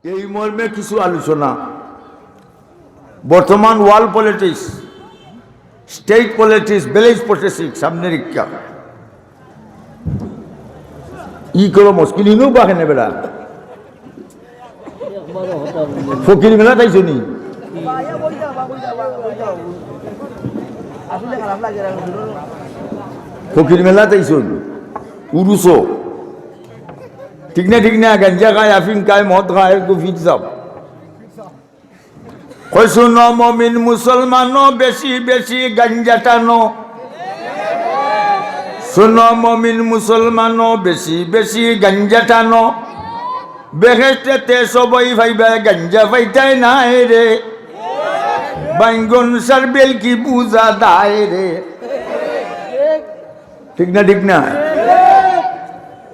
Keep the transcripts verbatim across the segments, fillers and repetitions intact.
এই মর্মে কিছু আলোচনা। বর্তমান world politics, state politics, village politics সামনে রেখা। ই করো মুশকিল ইনু বা কেনে বেড়া। ফকির মেলাত আইছো নি? ফকির মেলাত আইছো নি? উরুসো। ঠিক না, ঠিক না? গাঞ্জা খায়, আফিং খায়, মদ খায়, একটু ফিট যাও। কই, শুনো মমিন মুসলমান, বেশি বেশি গাঞ্জা টানো। শুনো মমিন মুসলমান, বেশি বেশি গাঞ্জা টানো। বেহেশতেতে সবই পাইবা, গাঞ্জা পাইতায় নায় রে। বাইঙ্গন সার বেল কি বুঝা দায় রে। ঠিক না, ঠিক না?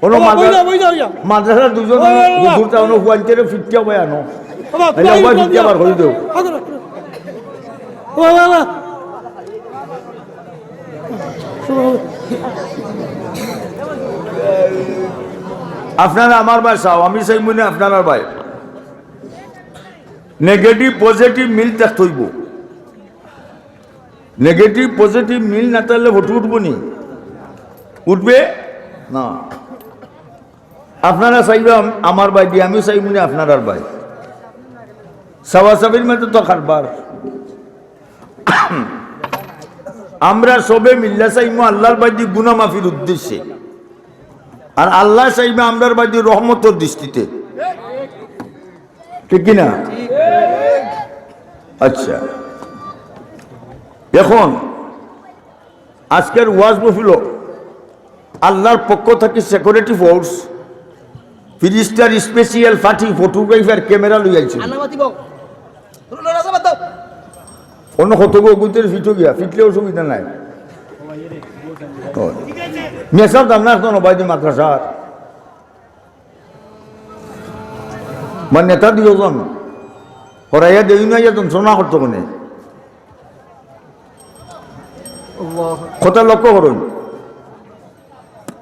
কোনো বাবা, মাদ্রা-, বই যা, বই যা, বই যা। মাদ্রাসার দুজন বাবা, বাবা, বাবা। হুজুর তা কোনো হুয়াইন্তেরে ফিটিয়া বই আনো। বাবা, তাহলে বাবা, উবাই বাবা, ফিটিয়া বার করে দেও। বাবা, বাবা। আপনারা আমার ভাই চাও, আমি চাই মনে আপনারার ভাই। নেগেটিভ পজিটিভ মিল থাকতে হইব। নেগেটিভ পজিটিভ মিল না থাকলে ভোট উঠবো নি? উঠবে না। আপনারা চাইবা আম-, আমার ভাই দি, আমিও চাই মনে আপনারার ভাই। চাওয়া চাবির মাঝে তো কারবার। আমরা সবে মিল্লা চাইমু আল্লাহর ভাই দি গুনা মাফির উদ্দেশ্যে, আর আল্লাহ চাইবা আমরার ভাই দি রহমতর দৃষ্টিতে। ঠিক কি না? আচ্ছা, এখন আজকের ওয়াজ মহফিল আল্লাহর পক্ষ থাকি সিকিউরিটি ফোর্স, ফিরিস্তার স্পেশাল পার্টি, ফটোগ্রাফার, ক্যামেরা লই আইছে। আল্লাহ মাতিব। অন্য কত গো গুতের ফিটো গিয়া, ফিটলে অসুবিধা নাই। ও। মেসাব দাম না এখন ওবায়দী মাদ্রাসার। বা নেতা দুইজন। হরাইয়া দেই না, ইয়া যন্ত্রণা করতো কোনে। কথা লক্ষ্য করুন।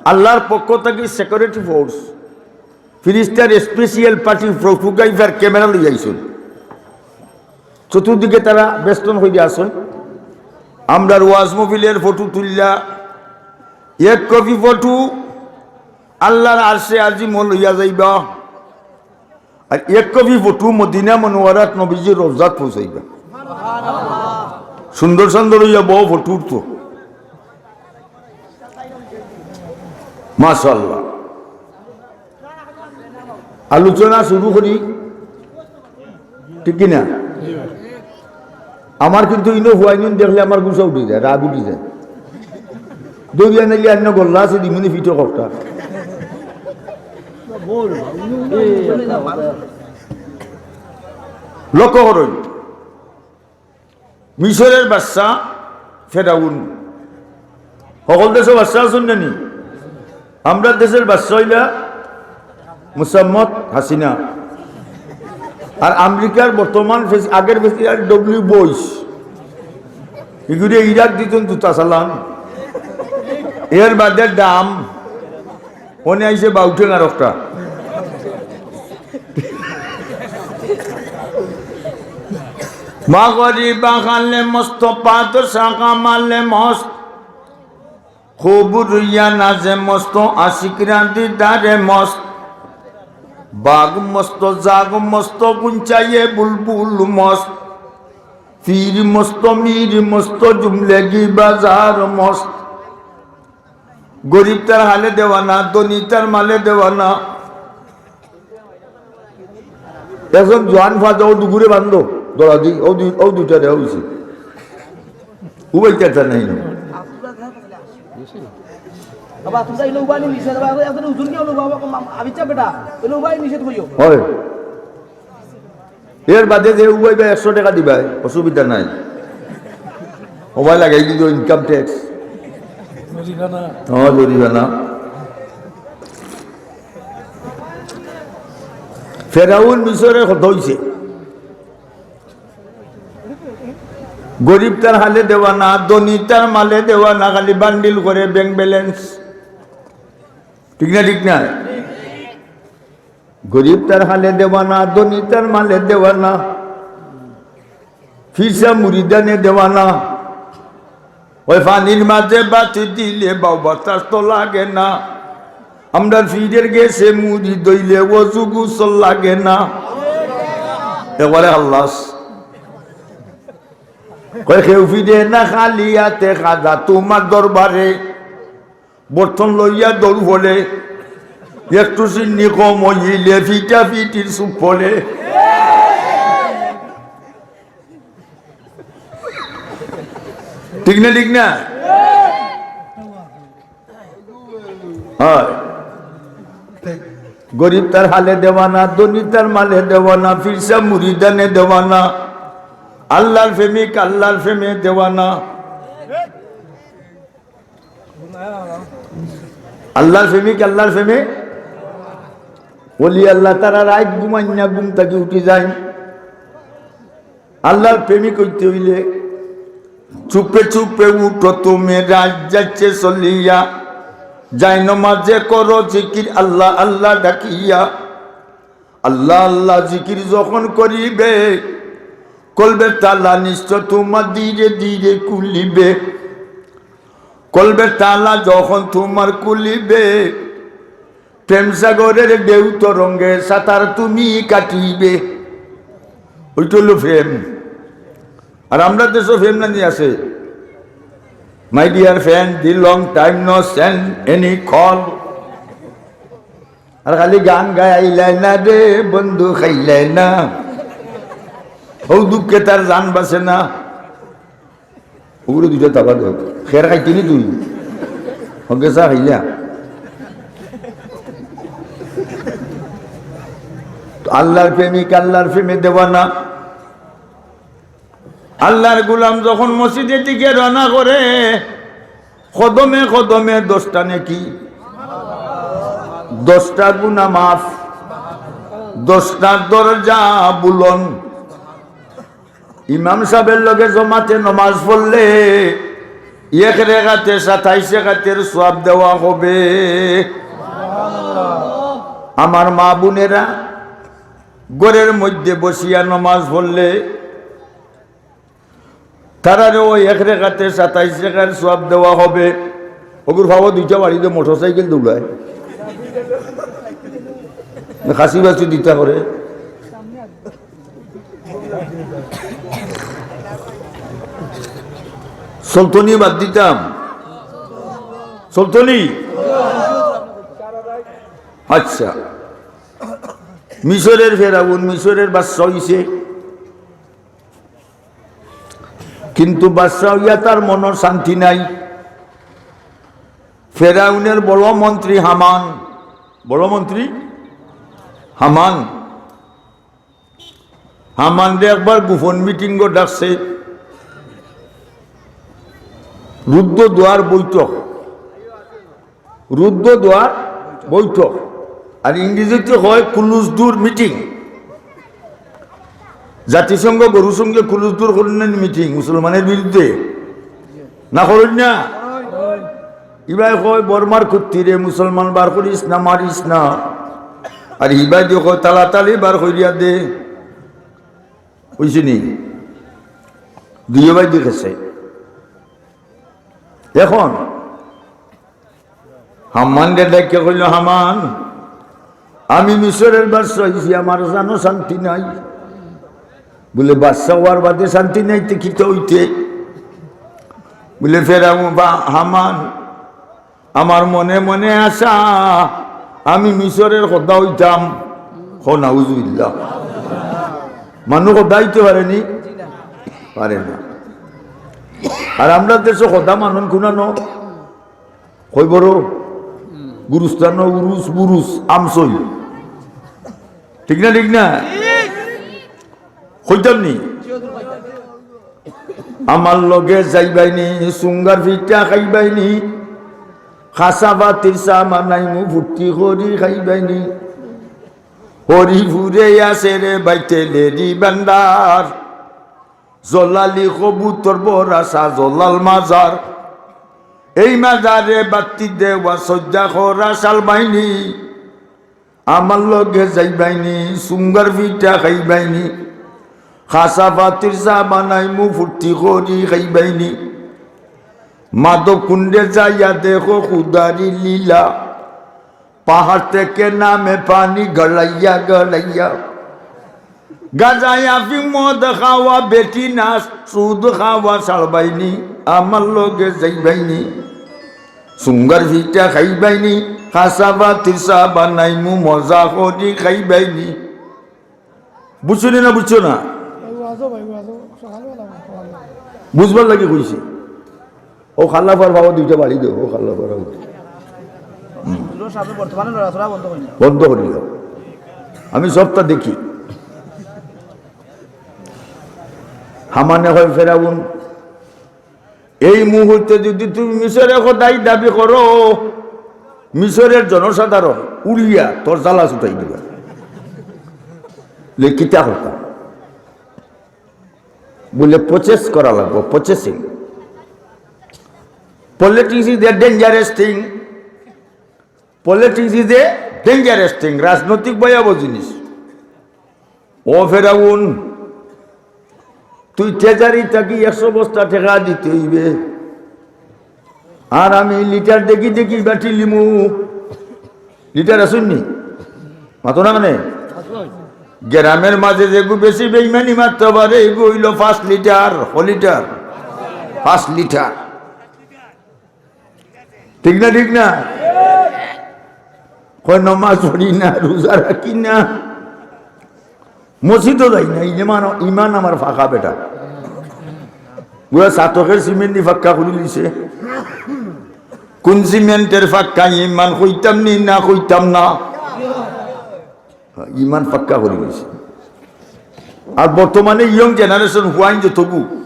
আল্লাহর পক্ষ থাকি সিকিউরিটি ফোর্স, ফিরিস্তার স্পেশাল পার্টি, ফটোগ্রাফার, ক্যামেরা লই আইছইন। চতুর্দিকে তারা বেষ্টন হইয়া আছইন। আমরার ওয়াজ মহফিলের ফটো তুললা, এক কপি ফটো আল্লাহর আরশে আজিমো লইয়া যাইবা, আর এক কপি ফটো মদিনা মনোয়ারাত নবীজির রওজাত পৌঁছাইবা। সুন্দর সুন্দর হইয়া বউ ফটো উঠতো। মাশাআল্লাহ। আলোচনা শুরু করি, ঠিক কি না? আমার কিন্তু ইনো হুয়াইনুন দেখলে আমার গুসা উঠি যায়, রাগ উঠি যায়। দরিয়া নাইলে অন্য গল্লা আছে, দিমুনি ফিটো কর্তা। লক্ষ্য করুন, মিশরের বাদশা ফেরাউন। হকল দেশো বাদশা আছইন না নি? আমরার দেশর বাদশা অইলা মুসাম্মত হাসিনা। আর আমেরিকার বর্তমান প্রেস-, আগের প্রেসিডেন্ট ডব্লিউ বুশ। ইগুরে ইরাক দিছইন জুতা চালান। এর বাদে ডাম। অনে আইছে বাউঠে নারকটা। মাগরিবা খালে মস্ত, পাদ শাখা মালে মস্ত। খুব রুইয়া নাচে মস্ত, আশিকরা দিদারে মস্ত। বাঘ মস্ত, জাগ মস্ত, গুঞ্চাইয়ে বুলবুল মস্ত। পীর মস্ত, মীর মস্ত, জুমলেগি বাজার মস্ত। গরিব তার হালে দেওয়ানা, ধনী তার মালে দেওয়ানা। একজন জোয়ান ফাজা, ও দুগুরে বান্ধো, দরা দি, ও দুই, ও দুইটা দেওয়া হইছে। উবাইতে তা নাই না। বাবা, তুমি তাই লোক বানি নিষেধ, বাবা, এখন হুজুর কি হলো, বাবা, কম, আমি চা বেটা, লোক বানি নিষেধ করিও। হয়। এর বাদে যে উবাইবা একশো টাকা দিবায়, অসুবিধা নাই। হবায় লাগাই দিল ইনকাম ট্যাক্স। জরিমানা। হ্যাঁ, জরিমানা। ফেরাউন মিশরে কত হইছে? গরিব তার হালে দেওয়ানা, ধনী তার মালে দেওয়ানা, খালি বান্ডিল করে ব্যাংক ব্যালেন্স। ঠিক না, ঠিক না? গরিব তার হালে দেওয়ানা, ধনী তার মালে দেওয়ানা, ফিরসা মুরিদানে দেওয়ানা। ওই পানির মাঝে বাতি দিলে বাউ বাতাস তো লাগে না। আমরার ফিরের গেছে মুড়ি দইলে অজু গোসল লাগে না। একবারে হাল্লাস। কয়, "কেউ ফিরে না খালি আতে খাজা তোমার দরবারে।" বর্তন লইয়া দৌড় পড়ে, একটু চিনি কম হইলে ফিটা ফিটির চুপ পড়ে। ঠিক না, ঠিক না? হয়। গরিব তার হালে দেওয়ানা, ধনী তার মালে দেওয়ানা, ফিরসা মুরিদানে দেওয়ানা, আল্লাহর প্রেমিক আল্লাহর প্রেমে দেওয়ানা। আল্লাহর প্রেমিক আল্লাহর প্রেমে, ওলি আল্লাহ তারা রাইত ঘুমাইন না, ঘুম থাকি উঠি যাইন। আল্লাহর প্রেমিক হইতে হইলে চুপে চুপে উঠো তুমি, রাত যাচ্ছে চলিয়া। যাই নমাজে করো জিকির আল্লাহ আল্লাহ ডাকিয়া। আল্লাহ আল্লাহ জিকির যখন করিবে, কলবের তালা নিশ্চয় তোমার ধীরে ধীরে খুলিবে। কলবের তালা যখন তোমার খুলিবে, প্রেম সাগরের ঢেউ তরঙ্গে সাঁতার তুমি কাটিবে। ওইটা হলো প্রেম। আর আমরা দেশো প্রেম নানি আছে, "My dear friend, the long time no send any call।" আর খালি গান গায়, "আইলায় না রে বন্ধু, খাইলায় না।" ও দুঃখে তার জান বাঁচে না। ওগুলো দুইটা তাবা দেও। খের খাইতে নি তুই? হগে চা খাইলা? তো আল্লাহর প্রেমিক, আল্লাহর প্রেমে দেওয়ানা। আল্লাহর গোলাম যখন মসজিদের দিকে রওনা করে, কদমে কদমে দশটা নেকি, দশটা গুনা মাফ, দশটা দরজা বুলন। ইমাম সাহেবের লগে জমাতে নমাজ পড়লে এক রেকাতে সাতাইশ রেকাতের সওয়াব দেওয়া হবে। আমার মা বোনেরা, ঘরের মধ্যে বসিয়া নমাজ পড়লে তারারে ওই এক রেকাতে সাতাইশ রেকার সওয়াব দেওয়া হবে। ওগুর ভাবো দুইটা বাড়িতে মোটরসাইকেল দৌড়ায়, খাসি বাসি দিতা করে। চলতনি বাদ দিতাম, চলতনি। আচ্ছা, মিশরের ফেরাউন মিশরের বাদশা হইছে, কিন্তু বাদশা হইয়া তার মনর শান্তি নাই। ফেরাউনের বড় মন্ত্রী হামান, বড় মন্ত্রী হামান, হামানরে একবার গোপন মিটিংও ডাকছে, রুদ্ধ দুয়ার বৈঠক, রুদ্ধ দুয়ার বৈঠক, আর ইংরেজিতে হয় closed door meeting। জাতিসংঘ গরুর সঙ্গে closed door করেন না মিটিং মুসলমানের বিরুদ্ধে, না করেন না? ইবায় কয়, "বর্মার কুত্তিরে মুসলমান বার করিস না, মারিস না।" আর ইবায় দিয়ে কয়, "তালাতালি বার করিয়া দে।" বুঝছিনি? দুইও বায় দেখেছে। এখন হামানরে ডাকিয়া কইল, "হামান, আমি মিশরের বাদশা হইছি, আমার জানো শান্তি নাই।" বলে, "বাদশা হওয়ার বাদে শান্তি নাই, তে কিতা হইতে?" বলে, "ফেরাউন বা হামান, আমার মনে মনে আশা, আমি মিশরের খোদা হইতাম।" কও নাউজুবিল্লাহ। মানুষ খোদা হইতে পারেনি? পারে না। আর আমরা দেশো খোদা মানুন কুনানো? কই বড়? গুরুস্থান, উরুস, বুরুস, আমসই। ঠিক না, ঠিক না? কইতাম নি? আমার লগে যাইবাইনি, সুঙ্গার ফিটা খাইবাইনি, খাসা বাতির চা বানাইমু ফুর্তি করি খাইবাইনি। হরিপুরে আছে রে বাইতে লেডি ভান্ডার, জলালি কবুতর বড়া শাহজালাল মাজার। এই মাজারে বাতি দেওয়া সজ্জা করা শাল বাইনি। আমার লগে যাইবাইনি, সুঙ্গার ফিটা খাইবাইনি, খাসা ফাতির চা বানাইমু ফুর্তি করি খাইবাইনি। মাধব কুণ্ডে যাইয়া দেখো খুদারি লীলা, পাহাড় থেকে নামে পানি গড়াইয়া গড়াইয়া। গাঁজা আফিং মদ খাওয়া বেটি নাচ, সুদ খাওয়া ছাড়বাইনি, আমার লগে যাইবাইনি। সুঙ্গার ফিটা খাইবাইনি, খাসা ফাতির চা বানাইমু মজা করি খাইবাইনি। বুঝছো নি না বুঝছো না? বুঝবার লাগি কইছি। ও খাল্লাফার বাবা দুইটা বাড়ি দেও, ও খাল্লাফার বাবা। হুজুর সাহেব বর্তমানে লড়াচড়া বন্ধ করি না। বন্ধ করি দাও। আমি সবটা দেখি। হামানে কয়, "ফেরাউন, এই মুহূর্তে যদি তুমি মিশরে খোদাই দাবি করো, মিশরের জনসাধারণ উড়িয়া তোর জ্বালা ছুটাই দিবা।" লে কিতা কথা? বলে, "প্রসেস করা লাগবো, processing. Politics is a dangerous thing. Politics is a dangerous thing. রাজনৈতিক ভয়াবহ জিনিস।" ও ফেরাউন, তুই ট্রেজারি থাকি একশো বস্তা টেকা দিতে অইবে, আর আমি লিটার দেখি দেখি বাটি লিমু। লিটার আছইন নি? মাতো না মানে? গ্রামের মাঝে যেগু বেশি বেইমানি মাততে পারে, এগু অইলো পাঁচ লিটার, ক লিটার? পাঁচ লিটার। ঠিক না, ঠিক না? কয়, "নমাজ পড়ি না, রোজা রাখি না, মসজিদও যাই না, ইমান, ইমান আমার ফাঁকা বেটা।" পুরা চাতকের সিমেন্ট দি ফাক্কা করি লিছে। কোন সিমেন্টের ফাক্কা ইমান, কইতাম নি না কইতাম না? ইমান ফাক্কা করি লিছে। আর বর্তমানে ইয়ং জেনারেশন হুয়াইন যে তবু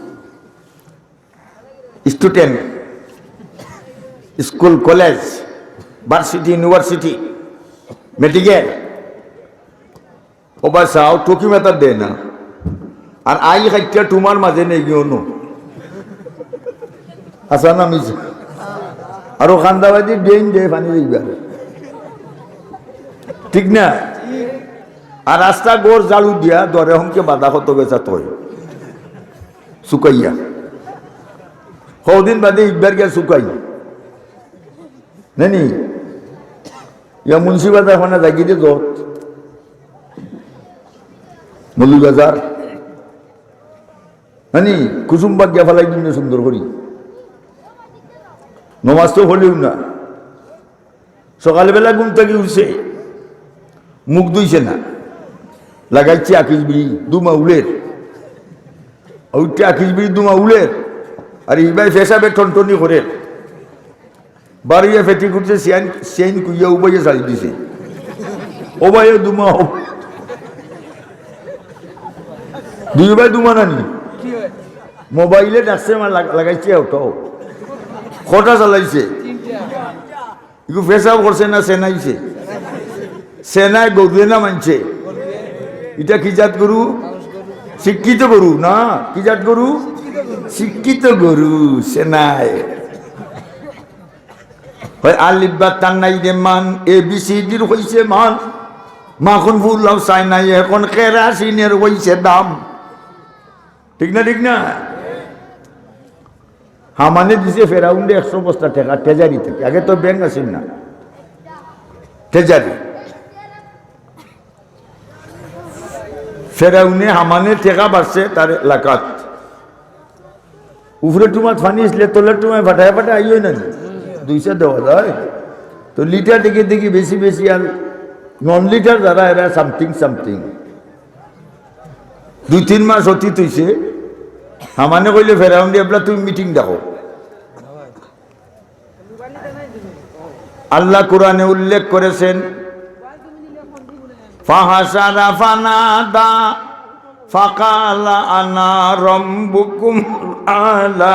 student, school, college, varsity, university, medical, ও বা চাও টুকি মেতা দেয় না। আর আই খাইটা তোমার মাঝে নেই গিয়ে অন্য। আচ্ছা না মিছা? আর ও খান্দাবাদি ড্রেন দিয়ে পানি দিবা। ঠিক না? আর রাস্তা গোর জালু দিয়া দরে হমকে বাধা কত বেচা তয়। শুকাইয়া। কদিন বাদে ইকবার গিয়া শুকাই। নানি? ইয়া মুন্সিবাজার হনা জাগি দে যত। মৌলভীবাজার। নানি? কুসুমবাগ গিয়া ফালাই দিন সুন্দর করি। নমাজ তো হলেও না। সকালবেলা ঘুম থাকি উঠছে, মুখ ধুইছে না, লাগাইছে আকিস বিড়ি, দুমা উলের। উঠতে আকিস বিড়ি দুমা উলের, আর ইবায় পেশাবে টনটনি করের। বারইয়া ফেটি করছে, চেইন, চেইন কুইয়া উবাইয়া ছাড়ি দিছে। ও ভাই, ও দুমা, ও। দুই ভাই দুমা নানি? মোবাইলে ডাকছে, আমার লাগ-, লাগাইছে অটো। কটা চালাইছে? ইগু পেশাব করছে না সেনাইছে? সেনায় গরুয়ে না মানছে। এটা কি জাত গরু? শিক্ষিত গরু না? কি জাত গরু? শিক্ষিত গরু, সেনায়। হয় আলিফ বা তার নাই রে মান, এ বি সি ডির হইছে মান। মাখন ফুলাও চাই নাই, এখন কেরাসিনের হইছে দাম। ঠিক না, ঠিক না? হামানে দিছে ফেরাউনরে একশো বস্তা টেকা ট্রেজারি থাকি। আগে তো ব্যাংক আছিল না, ট্রেজারি। ফেরাউনে হামানে টেকা বাড়ছে তার লাকাত। উপরে টুমাত পানি আসলে তলের টুমায় ফাটায় ফাটায় আইও না নি? দুইশো দেওয়া যায়। তো লিটার দেখি দেখি বেশি বেশি আর নন লিটার যারা এরা সামথিং সামথিং। দুই তিন মাস অতীত হইছে, হামানে কইলে, "ফেরাউন রে, এবলা তুমি মিটিং ডাকো।" আল্লাহ কোরআনে উল্লেখ করেছেন, "ফাহাশারা ফানাদা ফাকালা আনা রাব্বুকুমুল আলা।"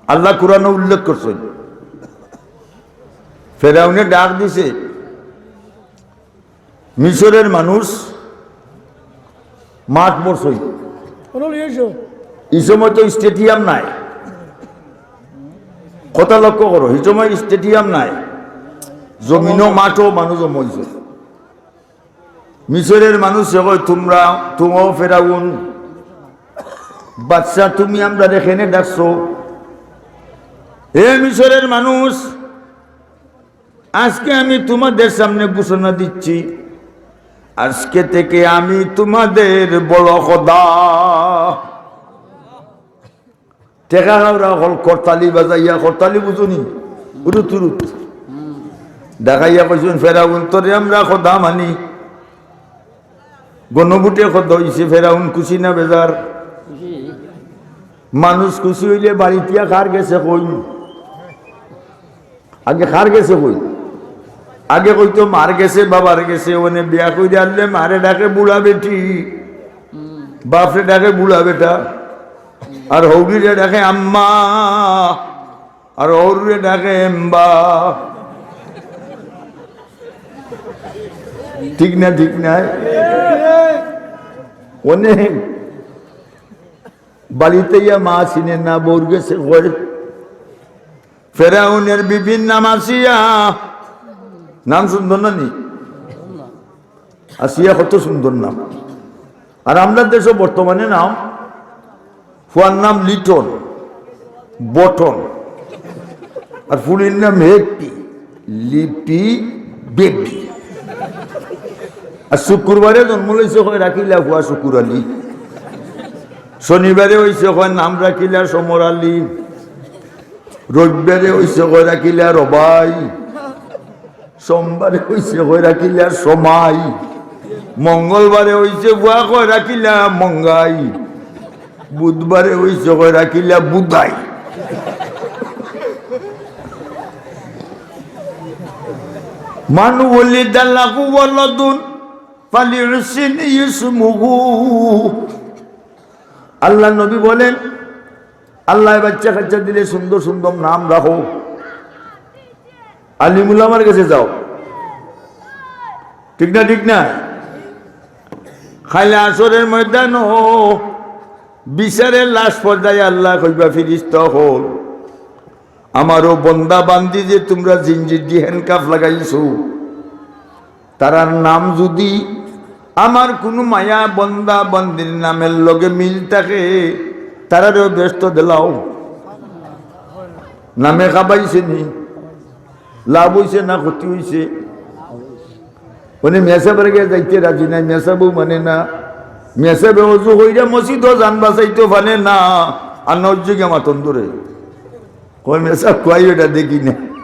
আল্লাহ কোরআনে উল্লেখ করছেন, ফেরাউনে ডাক দিছে, মিশরের মানুষ মাঠ ভরছইন। ই সময় তো স্টেডিয়াম নাই, কথা লক্ষ্য করো, হি সময় স্টেডিয়াম নাই, জমিনও মাঠও মানুষ জমা অইছে। মিশরের মানুষে কয়, "তুমরা, তুমরাও ফেরাউন, বাদশা, তুমি আমরারে কেনে ডাকছো? হে মিশরের মানুষ, আজকে আমি তোমাদের সামনে ঘোষণা দিচ্ছি, আজকে থেকে আমি তোমাদের বড় খোদা।" টেকা খাওরা অকল করতালি বাজাইয়া, করতালি বুঝো নি? উরুত উরুত। ডাকাইয়া কইছইন, "ফেরাউন, তোরে আমরা খোদা মানি।" গণভোটে খোদা অইছে, ফেরাউন খুশি না বেজার? মানুষ খুশি অইলে বাড়িত গিয়া কার গেছে কইন? আগে কার গেছে কইন? আগে কইতো মার গেছে, বাবার গেছে, অনে বিয়া কইরা আনলে মারে ডাকে বুড়া বেটি, বাপরে ডাকে বুড়া বেটা, আর হউরিরে ডাকে আম্মা, আর হউরিরে ডাকে এম্বা। ঠিক না, ঠিক না? অনে বাড়িত আইয়া মা চিনে না, বউর গেছে কয়, ফেরাউনের বিবির নাম আসিয়া। নাম সুন্দর না নি? আসিয়া কত সুন্দর নাম। আর আমরার দেশো বর্তমানে নাম, ফুয়ার নাম লিটন, বটন, আর ফুড়ির নাম হ্যাপি, লিপি, বেবি। আর শুক্রবারে জন্ম লইছে কয় রাখিলা ফুয়া শুকুর আলী। শনিবারে অইছে কয় নাম রাখিলা সমর আলী। রবিবারে অইছে কয় রাখিলা রবাই। সোমবারে অইছে কয় রাখিলা সমাই। মঙ্গলবারে অইছে ফুয়া কয় রাখিলা মঙ্গাই। বুধবারে অইছে কয় রাখিলা বুধাই। মান ওয়ালিদা লাহু ওয়ালাদুন ফালিউহসিন ইসমুহু। আল্লাহর নবী বলেন, আল্লায় বাচ্চা কাচ্চা দিলে সুন্দর সুন্দর নাম রাখো। আলিম উলামার গেছে যাও। ঠিক না, ঠিক না? কাইল হাশরের ময়দানো বিচারের লাশ পর্যায়ে আল্লায় কইবা, "ফিরিস্তা অকল, আমার অউ বন্দা বান্দি যে তুমরা জিঞ্জির দি handcuff লাগাইছো, তারার নাম যুদি আমার কুনু মায়া বন্দা বান্দির নামের লগে মিল থাকে, তারারেও বেহেস্তো দিলাও।" নামে খাবাইছে নি? লাভ অইছে না ক্ষতি অইছে? মানে মেসাবর গেছে যাইতে রাজি নাই, মেসাবও মানে না। মেসাবে অজু কইরা মসজিদও জান বাঁচাইতো পারে না, আর না অজু গিয়া মাতন ধরে। কয়, "মেসাব, খুয়াই ওটা দেখি না।"